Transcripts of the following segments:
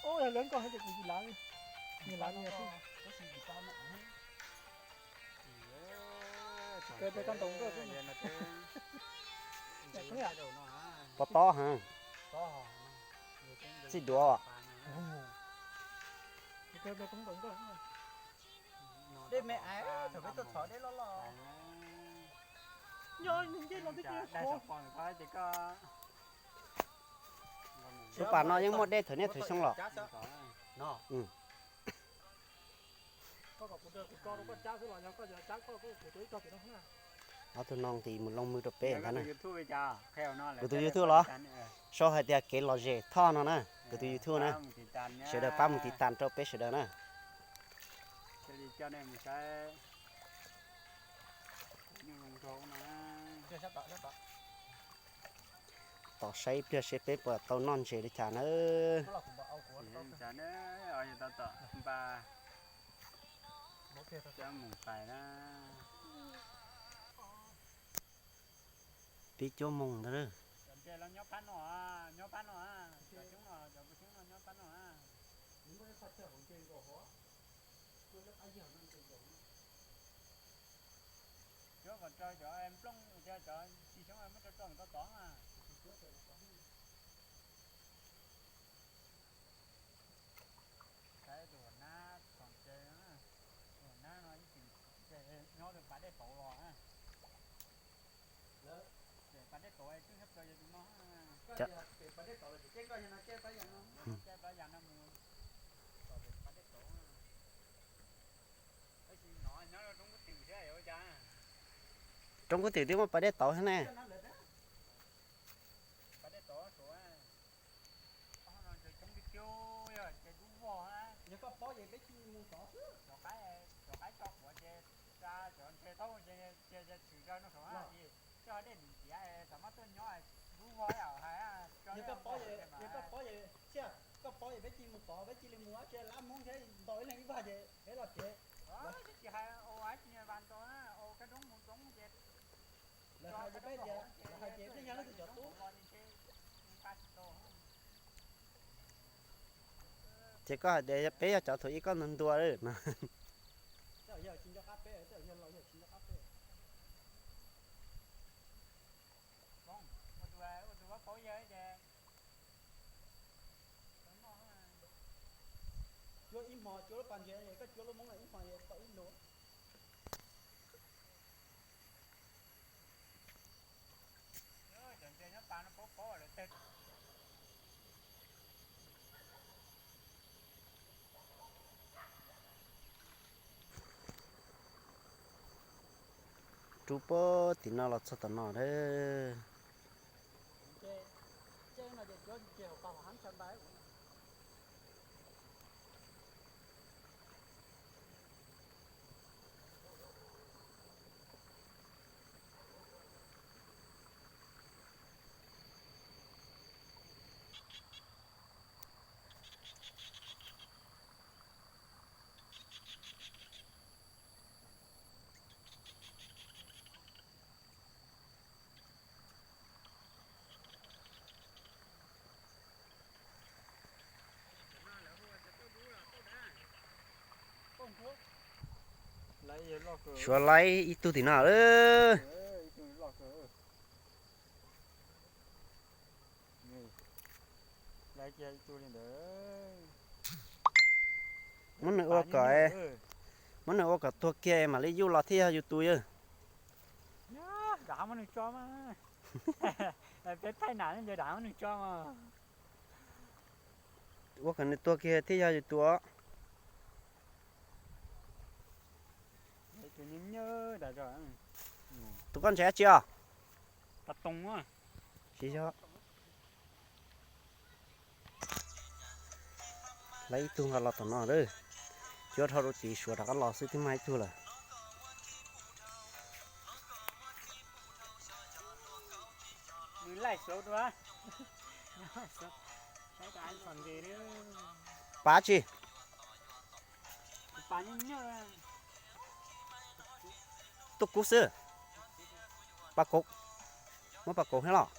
Ub, yog lawv nkauj heev ces kuv tsis lav li. Nyias lav nyias xwb. Pob tob heev. Txij duav. Dej me aiv, thaum peb tuaj thov dej loj loj. Lub pas no yeej muaj dej thaum niaj thaum xyoo los. Ob tug no nqis mus looj mwg rau peb ntag na. Kuv tus YouTube los, sau hais tias Kev Lom Zem Thoj no na, kuv tus YouTube na. Sawv daws pab mus tiv tas rau peb sawv daws na. Tos saib ib pliag seb peb puas tau noj ntses li cas na. Peb cuab moos ntag. Nyob pas dej tauv los. Roob Kub Twm twb muaj pas dej tauv thiab ne. Yog koj pov es peb cia li mus tod, peb cia li mus tod ces lab Hmoob thiab ntaus ib leeg ib vaj ces peb los tsev. Lawv hais ces peb tias, lawv hais ces peb yog leej twg cov tub. Ces koj hais tias peb yog cov thaum ub koj ntuag ntuag no. Tej zaum yawg tsis nco qab peb, tej zaum yawg laus yawg tsis nco qab peb. Cuab ib hmo cuab lub pas ntses, koj cuab lub Hmoob no ib hmo tau ib lus. Rub puag tim no los txog tom no lawm. Suav laib ib tug tim no lawm. Muab nws ua kom, muab nws ua kom tuag kiag mam li yuj los thiaj yog yus tus yawg. Ua kom nws tuag kiag thiaj yog yus tus. Tus koj ntses dab tsi os? Tsis yog. Lawv ib tug nqa los tom no lawm. Cuab dhau rau tid Suav rov qab los xwb twb mag ib tug lawm. Pab tsi? Tuaj kub xwb. Pab kauv, muab pab kauv thiab los.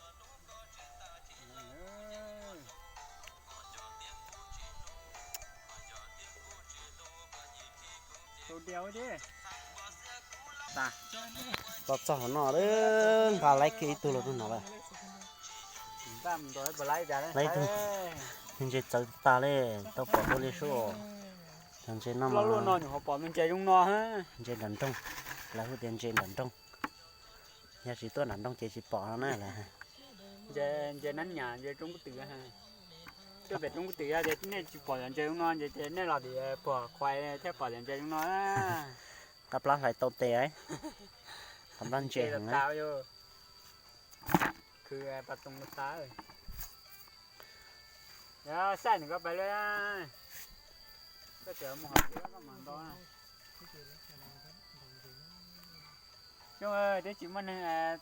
Los txog hauv no, nqa laib kiag ib tug los rau no lawm. Laib tug, ntses txawv tag li, tau pom dua li sub. Cov ntses no, ntses nram nroog, lawv hu tias ntses nram nroog. Yog tsis tuaj nram nroog ces tsis pom no na lawv. Ntses nab nyam, ntses roob kub twm. Tuaj pem roob kub twm yog tias nej tsis pom cov ntses zoo no ces nej los tim Puag Khuais thiaj pom cov ntses zoo no. Qab plab hlais tau tes, qab plab ntse heev. Khwv pas toos tas. Yog saib nws koj pais lawm, koj tseem mus hauv tsev koj mam nto. Xyoo twb tsis muaj neeg